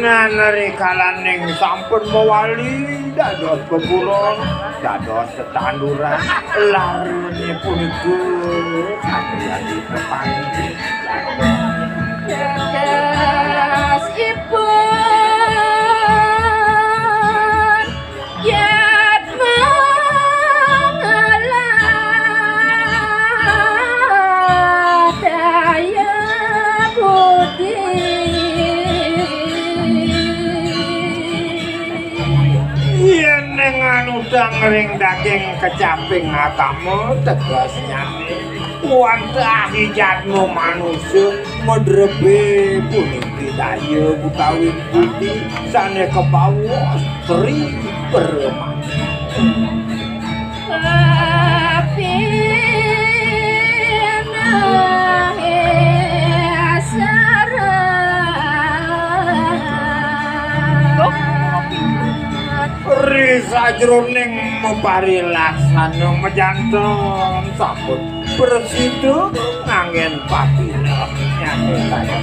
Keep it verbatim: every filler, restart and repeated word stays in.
Nah, rikalaning sampun mawali dados pepuron, dados tetanduran, larune punika satriyaning kepanggih. Tegesipun Yat mangalah daya budi. Yen ning anudang ring daging kecaping atama, tegesnyane wantah ijatmu manusa madrebe puniki daya utawi budi sane kabawa Sri Brahma. Ri sajroning maparilaksana majanten sampun prasida nganggen patineh nyane kaya